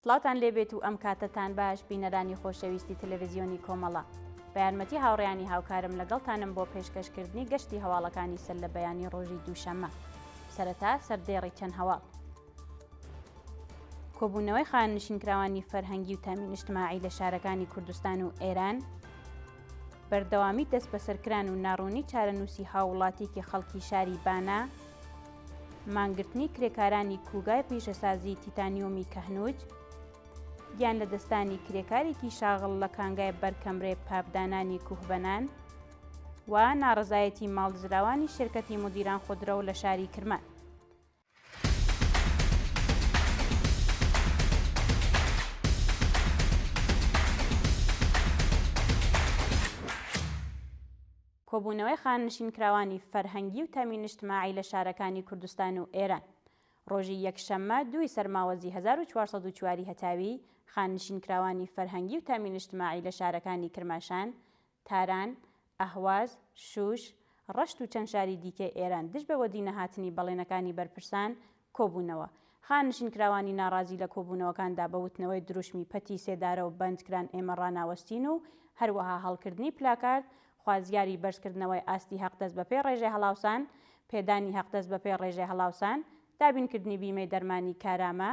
سڵاوتان لێبێت و ئەم کاتەتان باش بینەرانی خۆشەویستی تەلەڤزیۆنی کۆمەڵە. بە یارمەتی هاوڕێیانی هاوکارم لەگەڵتانم بۆ پێشکەشکردنی گەشتی هەواڵەکانی سەر لە بەیانی ڕۆژی دووشەممە. سەرەتا سەردێڕی چەند هەواڵ. کۆبوونەوەی خانەنشینکراوانی فەرهەنگی و تامین ئیجتماعی لە شارەکانی کوردستان و ئێران، بەردەوامی دەستبەسەرکران و ناڕوونی چارەنووسی هاووڵاتییەکی خەڵکی شاری بانە، مانگرتنی کرێکارانی کوگای پیشەسازی تیتانیۆمی کەهنوج، گیان لەدەستدانی کرێکارێکی شاغڵ لە کانگای بەرکەمرێ پاپدانانی کوهبەنان و ناڕەزایەتی ماڵدزراوانی شرکەتی مودیران خودرەو لە شاری کرمان. کۆبوونەوەی خانەنشینکراوانی فەرهەنگی و تەمین ئیجتماعی لە شارەکانی کوردستان و ئێران ڕۆژی یەکشەممە دووی سەرماوەزی 1404 ی هەتاوی خانەنشینکراوانی فەرهەنگی و تەمین ئیجتماعی لە شارەکانی کرماشان، تاران، ئەهواز، شوش، ڕەشت و چەند شاری دیکەی ئێران دژ بە وەدینەهاتنی بەڵێنەکانی بەرپرسان کۆبوونەوە. خانەنشینکراوانی ناڕازی لە کۆبوونەوەکاندا بە وتنەوەی دروشمی پەتی سێدارە و بەندکران ئێمە ڕاناوەستین و هەروەها هەڵکردنی پلاکارد خوازیاری بەرزکردنەوەی ئاستی هەقدەست بەپێی ڕێژەی هەڵاوسان، پێدانی هەقدەست بەپێی ڕێژەی هەڵاوسان، دابینکردنی بیمەی دەرمانی کارامە،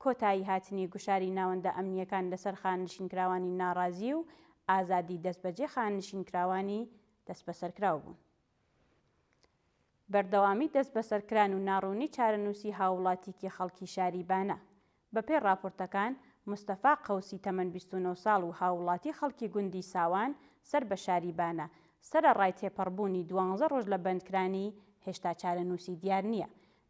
کۆتایی هاتنی گوشاری ناوەندە ئەمنییەکان لەسەر خانەنشینکراوانی ناڕازی و ئازادی دەستبەجێ خانەنشینکراوانی دەستبەسەرکراو بوون. بەردەوامی دەستبەسەرکران و ناڕوونی چارەنووسی هاووڵاتیکی خەڵکی شاری بانە. بەپێی ڕاپۆرتەکان، مستەفا قەوسی تەمەن 29 ساڵ و هاووڵاتی خەڵکی گوندی ساوان سەر بە شاری بانە، سەرەڕای تێپەڕبوونی دوانزە ڕۆژ لە بەندکرانی، هێشتا چارەنووسی دیار نییە.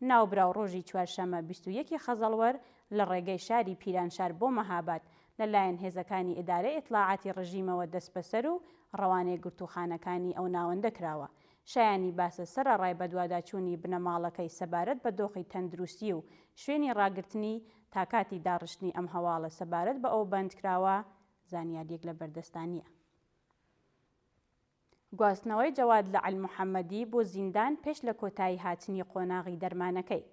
ناوبراو ڕۆژی چوارشەممە 21 ی خەزەڵوەر لە ڕێگەی شاری پیرانشار بۆ مەهاباد لە لایەن هێزەکانی ئیدارەی ئیتڵاعاتی ڕژیمەوە دەستبەسەر و ڕەوانەی گرتووخانەکانی ئەو ناوەندە کراوە. شایانی باسە سەرەڕای بەدواداچوونی بنەماڵەکەی سەبارەت بە دۆخی تەندروستی و شوێنی ڕاگرتنی، تا کاتی داڕشتنی ئەم هەواڵە سەبارەت بە ئەو بەندکراوە زانیارییەک لە بەردەستا نییە. گواستنەوەی جەواد لەعل محەمەدی بۆ زیندان پێش لە کۆتایی هاتنی قۆناغی دەرمانەکەی.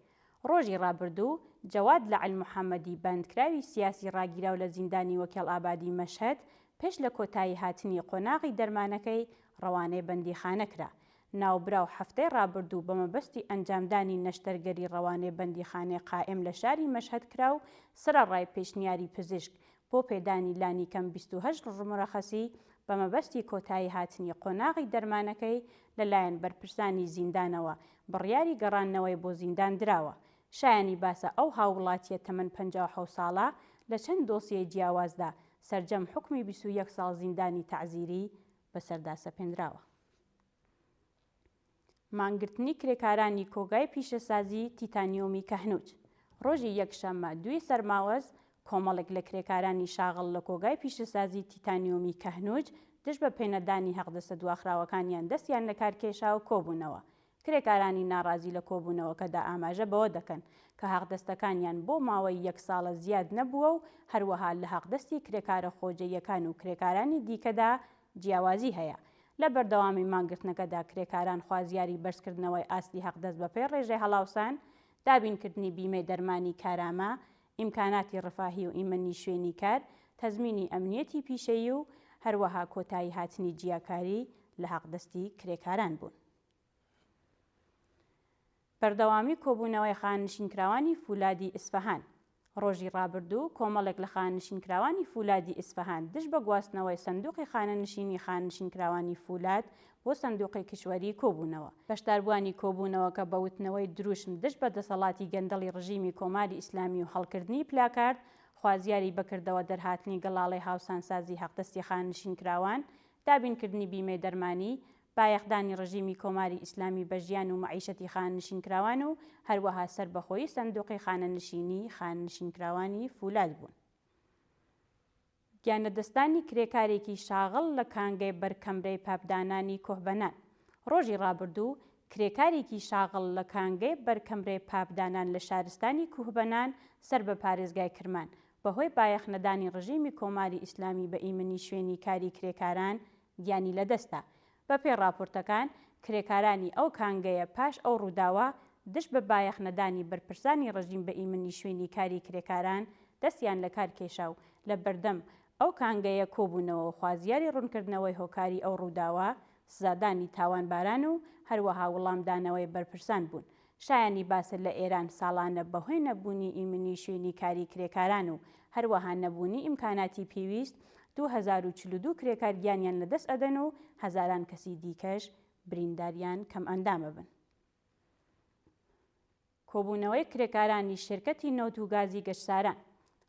ڕۆژی ڕابردوو، جەواد لەعل محەمەدی بەندکراوی سیاسی ڕاگیراو لە زیندانی وەکێڵ ئابادی مەشهەد پێش لە کۆتایی هاتنی قۆناغی دەرمانەکەی ڕەوانەی بەندیخانە کرا. ناوبراو هەفتەی ڕابردوو بە مەبەستی ئەنجامدانی نەشتەرگەری ڕەوانەی بەندیخانەی قائێم لە شاری مەشهەد کرا و سەرەڕای پێشنیاری پزیشک بۆ پێدانی لانیکەم 28 ڕۆژ مورەخەسی بە مەبەستی کۆتایی هاتنی قۆناغی دەرمانەکەی لە لایەن بەرپرسانی زیندانەوە بڕیاری گەڕاندنەوەی بۆ زیندان دراوە. شایانی باسە ئەو هاووڵاتییە تەمەن 57 ساڵە لە چەند دۆسیەی جیاوازدا سەرجەم حوکمی 21 ساڵ زیندانی تەعزیری بەسەردا سەپێنراوە. مانگرتنی کرێکارانی کۆگای پیشەسازی تیتانیۆمی کەهنوج ڕۆژی یەکشەممە دووی سەرماوەز کۆمەڵێک لە کرێکارانی شاغڵ لە کۆگای پیشەسازی تیتانیۆمی کەهنوج دژ بە پێنەدانی هەقدەستە دواخراوەکانیان دەستیان لەکار کێشا و کۆبوونەوە. کرێکارانی ناڕازی لە کۆبوونەوەکەدا ئاماژە بەوە دەکەن کە هەقدەستەکانیان بۆ ماوەی یەک ساڵە زیاد نەبووە و هەروەها لە هەقدەستی کرێکارە خۆجێیەکان و کرێکارانی دیکەدا جیاوازی هەیە. لە بەردەوامی مانگرتنەکەدا کرێکاران خوازیاری بەرزکردنەوەی ئاستی هەقدەست بەپێی ڕێژەی هەڵاوسان، دابینکردنی بیمەی دەرمانی کارامە، ئیمکاناتی ڕفاهی و ئیمنی شوێنی کار، تەزمینی ئەمنیەتی پیشەیی و هەروەها کۆتایی هاتنی جیاکاری لە هەقدەستی کرێکاران بوون. بەردەوامی کۆبوونەوەی خانەنشینکراوانی فولادی ئیسفەهان ڕۆژی ڕابردوو کۆمەڵێک لە خانەنشینکراوانی فولادی ئیسفەهان دژ بە گواستنەوەی سندوقی خانەنشینی خانەنشینکراوانی فولاد بۆ سندوقی کیشوەری کۆبوونەوە. بەشداربووانی کۆبوونەوەکە بە وتنەوەی دروشم دژ بە دەسەڵاتی گەندەڵی ڕژیمی کۆماری ئیسلامی و هەڵکردنی پلاکارد خوازیاری بەکردەوە دەرهاتنی گەڵاڵەی هاوسانسازی حەقدەستی خانەنشینکراوان، دابینکردنی بیمەی دەرمانی، بایەخدانی ڕژیمی کۆماری ئیسلامی بە ژیان و مەعیشەتی خانەنشینکراوان و هەروەها سەربەخۆیی سەندوقی خانەنشینیی خانەنشینکراوانی فولاد بوون. گیانلەدەستدانی کرێکارێکی شاغڵ لە کانگەی بەرکەمرەی پاپدانانی کۆهبەنان ڕۆژی ڕابردوو کرێکارێکی شاغڵ لە کانگەی بەرکەمرەی پاپدانان لە شارستانی کوهبەنان سەر بە پارێزگای کرمان بەهۆی بایەخنەدانی ڕژیمی کۆماری ئیسلامی بە ئیمنی شوێنی کاری کرێکاران گیانی لەدەستدا. بەپێی ڕاپۆرتەکان، کرێکارانی ئەو کانگەیە پاش ئەو ڕووداوە، دژ بە بایەخ نەدانی بەرپرسانی ڕژیم بە ئیمنی شوێنی کاری کرێکاران، دەستیان لە کار کێشا و لە بەردەم ئەو کانگەیە کۆبوونەوە و خوازیاری ڕوونکردنەوەی هۆکاری ئەو ڕووداوە، سزادانی تاوانباران و هەروەها وڵامدانەوەی بەرپرسان بوون. شایانی باسە لە ئێران ساڵانە بەهۆی نەبوونی ئیمنی شوێنی کاری کرێکاران و هەروەها نەبوونی ئیمکاناتی پێویست 2042 کرێکار گیانیان لەدەست ئەدەن و هەزاران کەسی دیکەش بریندار یان کەمئەندام ئەبن. کۆبوونەوەی کرێکارانی شێرکەتی نەوت و گازی گەشتساران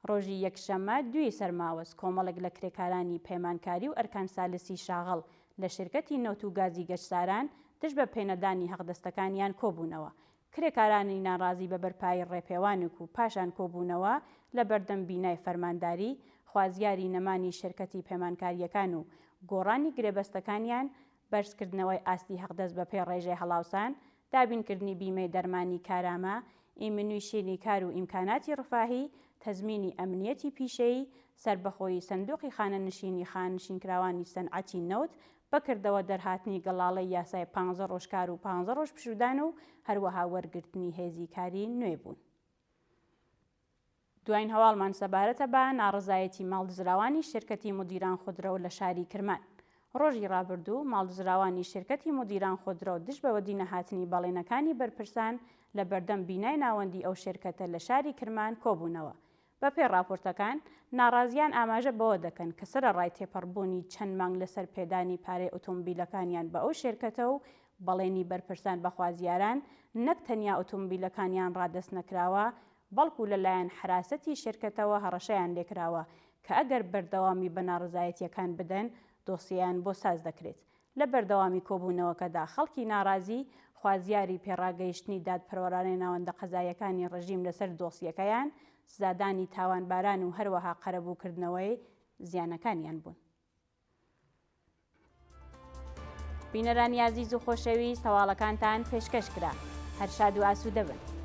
ڕۆژی یەکشەممە دووی سەرماوەز کۆمەڵێک لە کرێکارانی پەیمانکاری و ئەرکانسالسی شاغڵ لە شێرکەتی نەوت و گازی گەشتساران دژ بە پێنەدانی هەقدەستەکانیان کۆبوونەوە. کرێکارانی ناڕازی بە بەرپایی ڕێپێوانێک و پاشان کۆبوونەوە لە بەردەم بینای فەرمانداری، خوازیاری نەمانی شێرکەتی پەیمانکارییەکان و گۆڕانی گرێبەستەکانیان بەرزکردنەوەی ئاستی هەقدەست بەپێی ڕێژەی هەڵاوسان، دابینکردنی بیمەی دەرمانی کارامە، ئیمنوی شێنی کار و ئیمکاناتی ڕفاهی، تەزمینی ئەمنیەتی پیشەیی، سەربەخۆیی سندوقی خانەنشینی خانەنشینکراوانی سەنعەتی نەوت، بەکردەوە دەرهاتنی گەڵاڵەی یاسای پانزە ڕۆژ کار و پانزە ڕۆژ پشوودان و هەروەها وەرگرتنی هێزی کاری نوێ بوون. دواین هەواڵمان سەبارەتە بە ناڕەزایەتی ماڵدزراوانی شرکەتی مودیران خودرەو لە شاری کرمان. ڕۆژی ڕابردوو ماڵدزراوانی شرکەتی مودیران خودرەو دژ بە وەدینەهاتنی بەڵێنەکانی بەرپرسان لە بەردەم بینای ناوەندی ئەو شرکەتە لە شاری کرمان کۆبوونەوە. بەپێی ڕاپۆرتەکان، ناڕازیان ئاماژە بەوە دەکەن کە سەرەڕای تێپەڕبوونی چەند مانگ لەسەر پێدانی پارەی ئۆتۆمبیلەکانیان بە ئەو شێرکەتە و بەڵێنی بەرپرسان بە خوازیاران، نەک تەنیا ئۆتۆمبیلەکانیان ڕادەست نەکراوە، بەڵکو لەلایەن حەراسەتی شێرکەتەوە هەڕەشەیان لێکراوە کە ئەگەر بەردەوامی بە ناڕەزایەتییەکان بدەن، دۆسیەیان بۆ ساز دەکرێت. لە بەردەوامی کۆبوونەوەکەدا خەڵکی ناڕازی خوازیاری پێڕاگەیشتنی دادپەروەرانەی ناوەندە قەزاییەکانی ڕژیم لەسەر دۆسیەکەیان، سزادانی تاوانباران و هەروەها قەرەبووکردنەوەی زیانەکانیان بوون. بینەرانی ئازیز و خۆشەویست هەواڵەکانتان پێشکەش کرا. هەر شاد و ئاسوودە بن.